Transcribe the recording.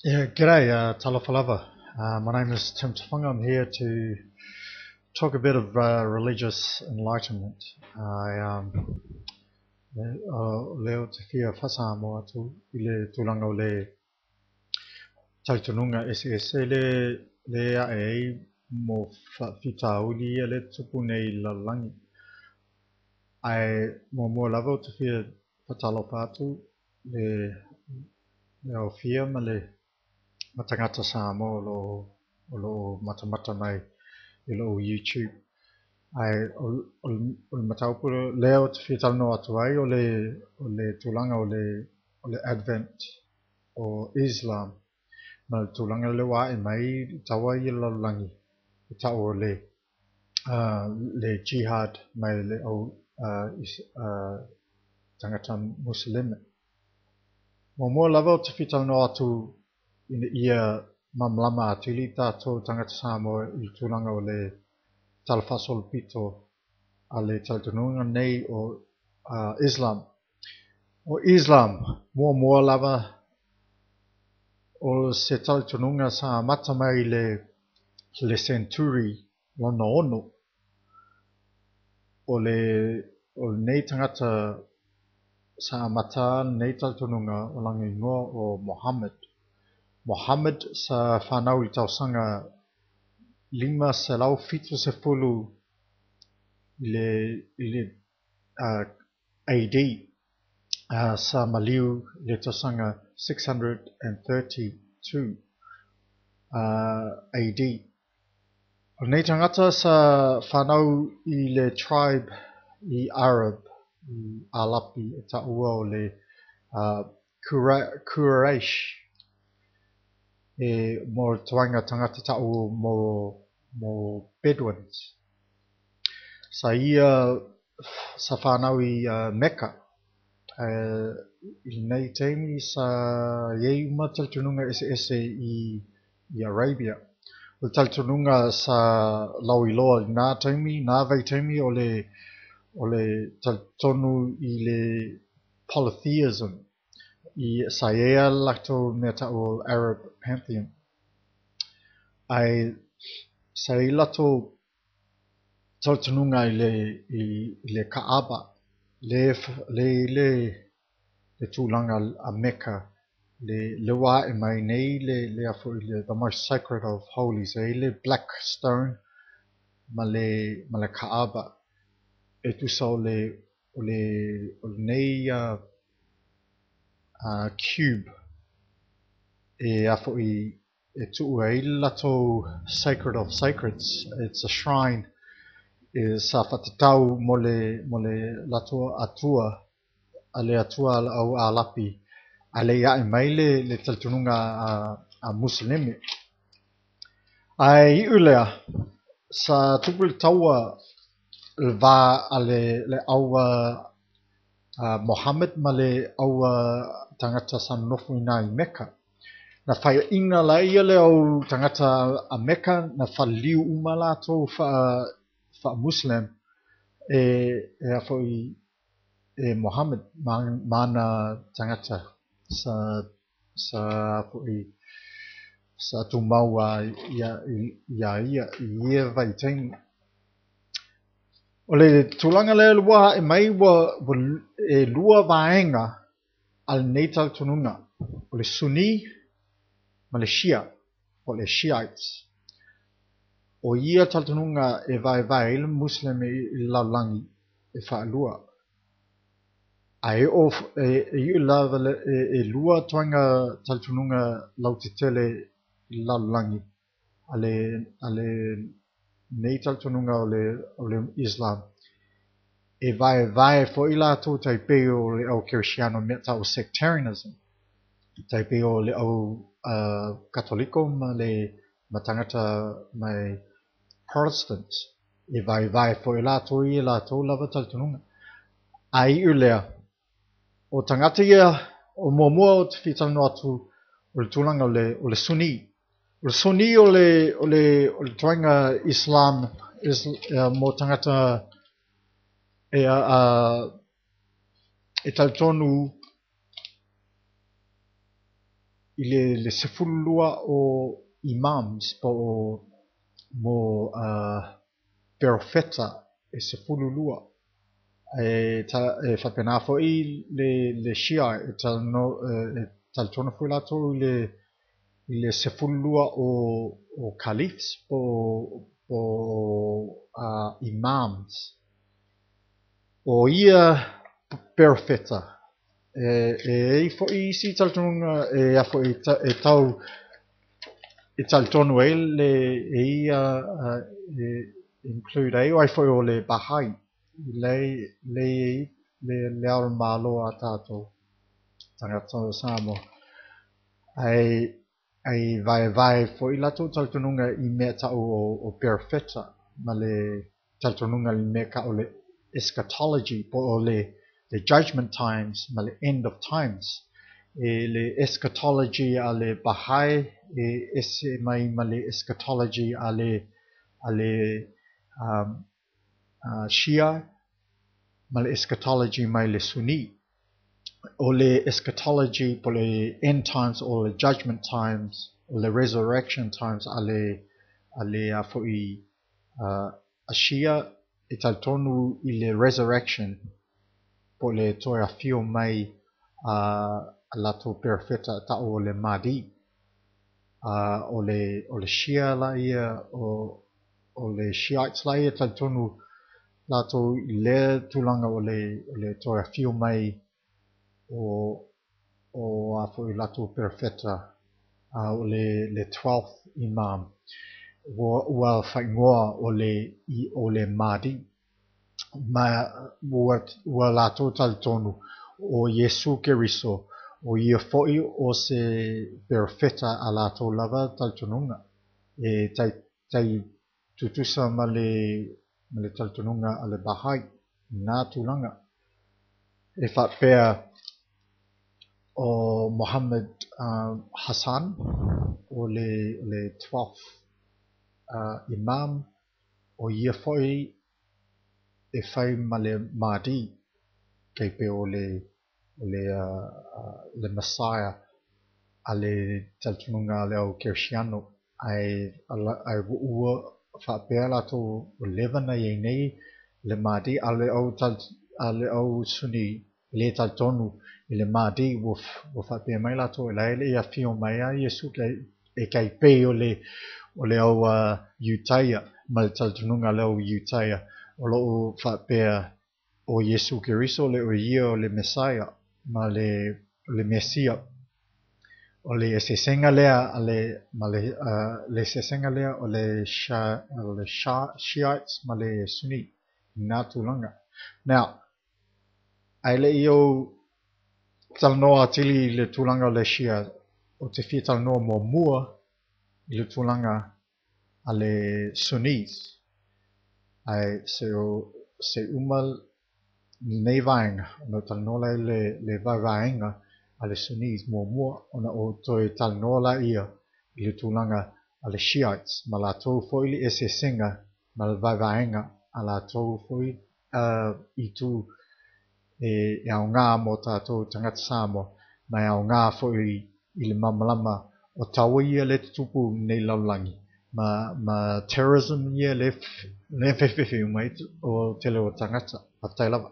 Yeah, g'day, talofa lava. My name is Tim Tufunga. I'm here to talk a bit of religious enlightenment. I, o lea ou te fia faasamoa atu i le tulaga o le talitonuga eseese le le ae ai mo faafitauli ia le tupu nei i le lalolagi. Ae muamua lava ou te fia faatalofa atu le le aofia ma le ma tagata Samoa o lo o o lo o matamata mai i lou YouTube. Ae o le mataupu lea ou te fia talanoa atu ai o le o le tulaga o le o le advent o Islam ma le tulaga lea ua ae mai taua ia i le lalolagi e tau o le le jihad mai le au tagata Museleme. Muamua lava ou te fia talanoa atu ina ia malamalama atili tatou tagata Samoa i le tulaga o le talafaasolopito a le talitonuga nei o Islam. O Islam, muamua lava o se talitonuga sa amata mai i le senturi lona ono. O le o lenei tagata sa amata lenei talitonuga o lana igoa o Muhammad. Muhammad sa fanau i le tausaga 570 i le i le AD, sa maliu i le tausaga 632 AD. O lenei tagata sa fanau i le tribe i Arab, i Alapi e taua o le Quraysh, e mo le ituaiga tagata tau mo mo Bedouins. Sa ia sa fanau i Mecca, i lenei taimi sa i ai uma talitonuga eseese i i Arabia. O le talitonuga sa lauiloa i na taimi, na vaitaimi o le o le talitonu i le polytheism. I sa i ai lava le latou mea tau o Arab Pantheon. Ae sa i ai latou talitonuga i le i le Kaaba, le le le le tulaga a Mecca, le le ua ae mai nei le le foi le the most sacred of holies, e i ai le black stone ma le ma le Kaaba e tusa o le o le o lenei cube e a foi e tuu ai le latou sacred of sacreds, it's a shrine e sa faatatau mo le mo le latou Atua a le Atua a le au Alapi ae le i ae mai le le talitonuga a a Museleme. Ae iu lea, sa tupu le taua le va a le le au Mohammed ma le au tagata sa nonofo i ina i Mecca. Na faiaina laia le au tagata a Mecca, na faliliu uma latou faa-Muslim e e a foi e Mohammed ma ma ana tagata sa sa foi sa tumau iā ia i ia vaitaimi. O le tulaga lea ua ae mai ua ua e lua vaega a lenei talitonuga, o le Sunni ma le Shia, po o le Shiites. O ia talitonuga e vaevae ai le Muslim i le lalolagi e faalua. Ae oo e iu lava e lua ituaiga talitonuga lautetele i le lalolagi a le a lenei talitonuga o le o le Islam. E vaevae foi latou tai pei o le au kerisiano mea tau o sectarianism, tai pei o le au Katoliko ma le ma tagata mai Protestants. E vaevae foi latou i latou lava talitonuga. Ae iu lea, o tagata ia, o muamua ou te fia talanoa atu o le tulaga o le o le Sunni. O le Sunni o le o le o le ituaiga Islam mo tagata e a e talitonu i le 12 o imams po o mo perofeta e 12. E faapena foi le Shia e talitonu foi latou i le 12 o caliphs po o imams. O ia perofeta e i ai foi isi talitonuga e e tau e talitonu ai le e ia e include ai o ai foi o le Baha'i le le ao malo a tātou tagata o Samoa. Ai vaevae foi latou talitonuga i mea tau o perofeta ma le talitonuga i mea tau o le eschatology po o le judgment times ma le end of times. E le eschatology a le Baha'i e ese mai ma le eschatology a le Shia ma le eschatology mai le Sunni. O le eschatology po le end times o le judgment times o le resurrection times a le foi a Shia e talitonu i le resurrection po le toe afio mai a latou perofeta tau o le Mahdi. O le Shia la ia o le Shiites la ia talitonu latou i lea tulaga o le toe afio mai o a foi latou perofeta o le 12th imam ua faaigoa o le Mahdi. Ma ua latou talitonu o Iesu Keriso o ia foi o se perofeta a latou lava talitonuga e tai tutusa ma le talitonuga a le Baha'i nā tulaga. E faapea o Muhammad Hassan o le 12th imam o ia foi e fai ma le Mahdi kei pe o le Messiah a le talitonuga a le au Kerisiano. Ai ua faapea latou ua leva na iai nei le Mahdi a le au Sunni le talitonu i le Mahdi ua faapea mai latou e la e le i afio mai a Iesu e kai pei o le au Iutaia ma le talitonuga a le au Iutaia o loo faapea o Iesu Keriso le o ia o le Messiah ma le Mesia. O le eseesega lea le eseesega lea o le Shiites ma le Sunni nā tulaga. Now, ai le i ou talanoa atili i le tulaga o le Shia, o te fia talanoa muamua i le tulaga a le Sunnis. Ai se uma lenei vaega, ona talanoa la le vaevaega a le Sunnis muamua, ona o toe talanoa la ia i le tulaga a le Shiites, ma latou foi le eseesega ma le vaevaega a latou foi i tu e aoga mo tātou tagata Samoa, ma e aoga foi i le malamalama o taua ia le tutupu nei lalolagi ma terrorism ia le fefe mai o tele o tagata. Faafetai lava.